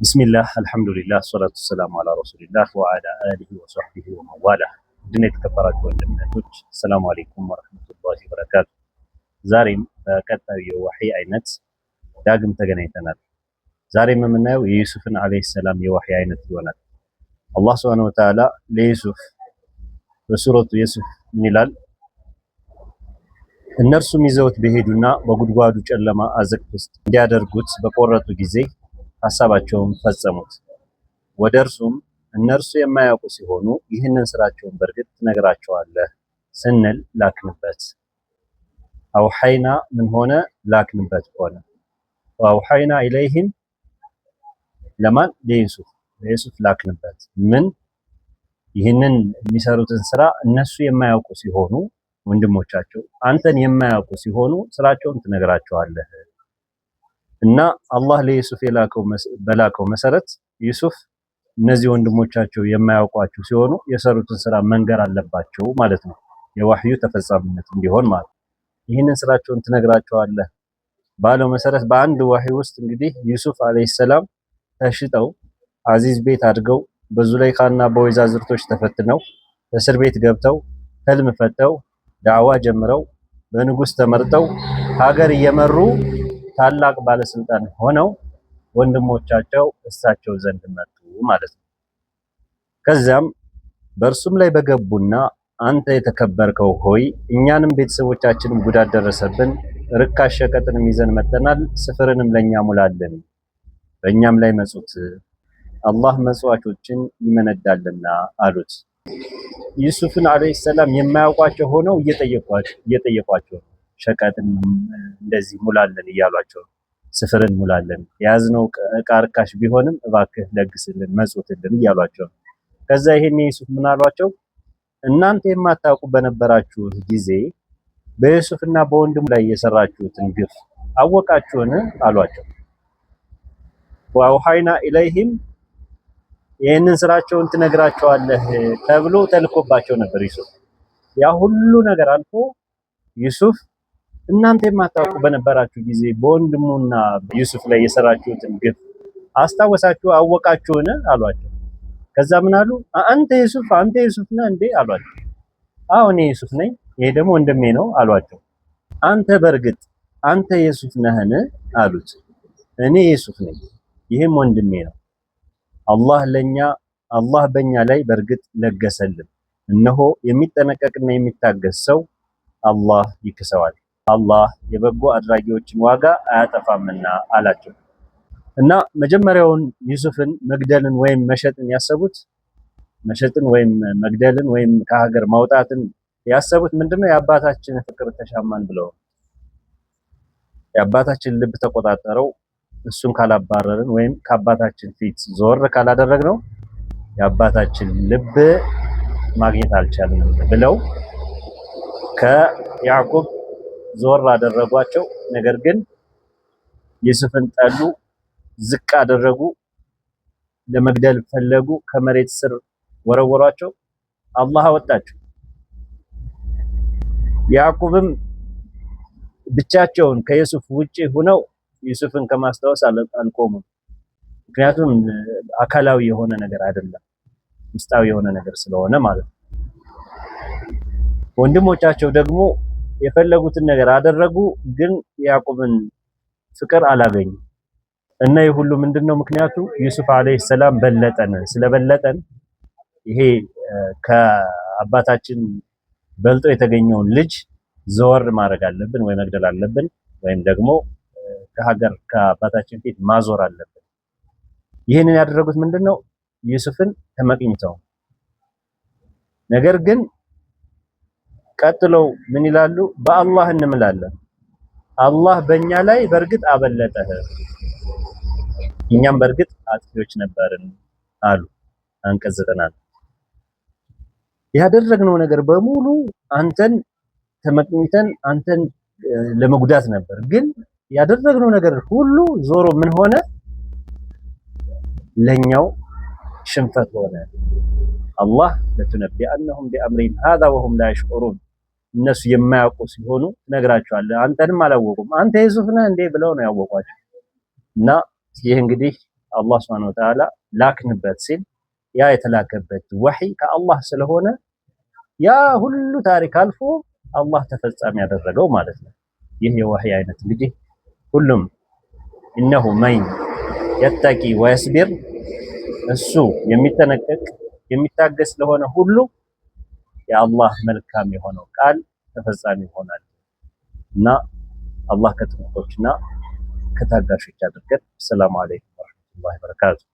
ቢስሚላህ አልሐምዱሊላህ ሰላቱ ሰላሙ አላ ረሱሊላህ ወአላ አሊሂ ወሰሕቢሂ ወመዋላ። ውድና የተከበራችሁ ወንድም እህቶች ሰላሙ አለይኩም ወረሕመቱላሂ ወበረካቱ። ዛሬም በቀጣዩ የወሕይ አይነት ዳግም ተገናኝተናል። ዛሬም የምናየው የዩሱፍን ዓለይሂ ሰላም የወሕይ አይነት ይሆናል። አላህ ሱብሓነሁ ወተዓላ ለዩሱፍ በሱረቱ ዩሱፍ ምን ይላል? እነርሱም ይዘውት በሄዱና በጉድጓዱ ጨለማ አዘቅት ውስጥ እንዲያደርጉት በቆረጡ ጊዜ ሐሳባቸውን ፈጸሙት። ወደ እርሱም እነርሱ የማያውቁ ሲሆኑ ይህንን ስራቸውን በእርግጥ ትነግራቸዋለህ ስንል ላክንበት። አውሐይና ምን ሆነ? ላክንበት ሆነ። ወአውሐይና ኢለይሂም ለማን? ለዩሱፍ፣ ለዩሱፍ ላክንበት። ምን? ይህንን የሚሰሩትን ስራ እነሱ የማያውቁ ሲሆኑ፣ ወንድሞቻቸው አንተን የማያውቁ ሲሆኑ ስራቸውን ትነግራቸዋለህ። እና አላህ ለዩሱፍ የላከው በላከው መሰረት ዩሱፍ እነዚህ ወንድሞቻቸው የማያውቋቸው ሲሆኑ የሰሩትን ስራ መንገር አለባቸው ማለት ነው። የዋህዩ ተፈጻሚነት እንዲሆን ማለት ነው። ይህንን ስራቸውን ትነግራቸዋለህ ባለው መሰረት በአንድ ዋህይ ውስጥ እንግዲህ ዩሱፍ አለይሂ ሰላም ተሽጠው አዚዝ ቤት አድገው በዙለይኻና በወይዛዝርቶች ተፈትነው እስር ቤት ገብተው ህልም ፈተው ዳዕዋ ጀምረው በንጉስ ተመርጠው ሀገር እየመሩ ታላቅ ባለስልጣን ሆነው ወንድሞቻቸው እሳቸው ዘንድ መጡ ማለት ነው። ከዚያም በእርሱም ላይ በገቡና አንተ የተከበርከው ሆይ እኛንም ቤተሰቦቻችንም ጉዳት ደረሰብን፣ ርካሽ ሸቀጥንም ይዘን መጥተናል፣ ስፍርንም ለኛ ሙላልን፣ በእኛም ላይ መጹት፣ አላህ መጽዋቾችን ይመነዳልና አሉት። ዩሱፍን አለይሂ ሰላም የማያውቋቸው ሆነው እየጠየቋቸው ነው። ሸቀጥን እንደዚህ ሙላልን እያሏቸው ነው። ስፍርን ሙላልን፣ የያዝነው ዕቃ ርካሽ ቢሆንም እባክህ ለግስልን፣ መጽውትልን እያሏቸው ነው። ከዛ ይሄን ዩሱፍ ምን አሏቸው? እናንተ የማታውቁ በነበራችሁ ጊዜ በዩሱፍና በወንድሙ ላይ የሰራችሁትን ግፍ አወቃችሁን? አሏቸው። ወአውሐይና ኢለይሂም ይህንን ስራቸውን ትነግራቸዋለህ ተብሎ ተልኮባቸው ነበር ዩሱፍ። ያ ሁሉ ነገር አልፎ ዩሱፍ እናንተ የማታውቁ በነበራችሁ ጊዜ በወንድሙና ዩሱፍ ላይ የሰራችሁትን ግፍ አስታወሳችሁ አወቃችሁን? አሏቸው። ከዛ ምን አሉ? አንተ ዩሱፍ፣ አንተ ዩሱፍ ነህ እንዴ አሏቸው። አዎ እኔ ዩሱፍ ነኝ፣ ይሄ ደግሞ ወንድሜ ነው አሏቸው። አንተ በእርግጥ አንተ ዩሱፍ ነህን? አሉት። እኔ ዩሱፍ ነኝ፣ ይህም ወንድሜ ነው። አላህ ለኛ አላህ በእኛ ላይ በእርግጥ ለገሰልን። እነሆ የሚጠነቀቅና የሚታገስ ሰው አላህ ይክሰዋል። አላህ የበጎ አድራጊዎችን ዋጋ አያጠፋምና አላቸው። እና መጀመሪያውን ዩሱፍን መግደልን ወይም መሸጥን ያሰቡት፣ መሸጥን ወይም መግደልን ወይም ከሀገር ማውጣትን ያሰቡት ምንድነው? የአባታችን ፍቅር ተሻማን ብለው የአባታችን ልብ ተቆጣጠረው። እሱን ካላባረርን ወይም ከአባታችን ፊት ዞር ካላደረግነው የአባታችን ልብ ማግኘት አልቻልንም ብለው ከያዕቁብ ዞር አደረጓቸው። ነገር ግን ዩሱፍን ጠሉ፣ ዝቅ አደረጉ፣ ለመግደል ፈለጉ፣ ከመሬት ስር ወረወሯቸው። አላህ አወጣቸው። ያዕቁብም ብቻቸውን ከዩሱፍ ውጪ ሆነው ዩሱፍን ከማስታወስ አልቆሙም። ምክንያቱም አካላዊ የሆነ ነገር አይደለም፣ ውስጣዊ የሆነ ነገር ስለሆነ ማለት ነው። ወንድሞቻቸው ደግሞ የፈለጉትን ነገር አደረጉ፣ ግን ያዕቁብን ፍቅር አላገኙም። እና ይህ ሁሉ ምንድነው ምክንያቱ? ዩሱፍ አለይሂ ሰላም በለጠን። ስለበለጠን ይሄ ከአባታችን በልጦ የተገኘውን ልጅ ዘወር ማድረግ አለብን፣ ወይ መግደል አለብን፣ ወይም ደግሞ ከሀገር ከአባታችን ፊት ማዞር አለብን። ይህንን ያደረጉት ምንድነው? ዩሱፍን ተመቅኝተው። ነገር ግን ቀጥለው ምን ይላሉ? በአላህ እንምላለን፣ አላህ በእኛ ላይ በእርግጥ አበለጠህ፣ እኛም በእርግጥ አጥፊዎች ነበርን አሉ። አንቀጽ 90። ያደረግነው ነገር በሙሉ አንተን ተመቅኝተን አንተን ለመጉዳት ነበር። ግን ያደረግነው ነገር ሁሉ ዞሮ ምን ሆነ? ለኛው ሽንፈት ሆነ። አላህ ለቱነቢአነሁም ቢአምሪሂም ሀዛ ወሁም ላ የሽዑሩን፣ እነሱ የማያውቁ ሲሆኑ ትነግራቸዋለህ። አንተንም አላወቁም። አንተ ዩሱፍ ነህ እንዴ ብለው ነው ያወቋቸው። እና ይህ እንግዲህ አላህ سبحانه وتعالى ላክንበት ሲል ያ የተላከበት ወህይ ከአላህ ስለሆነ ያ ሁሉ ታሪክ አልፎ አላህ ተፈጻሚ ያደረገው ማለት ነው። ይህ የወህይ አይነት እንግዲህ ሁሉም إنه من يتق ويصبر እሱ የሚጠነቀቅ የሚታገስ ለሆነ ሁሉ የአላህ መልካም የሆነው ቃል ተፈጻሚ ይሆናል እና አላህ ከጥንቁቆችና ከታጋሾች አድርገን። السلام عليكم ورحمة الله وبركاته።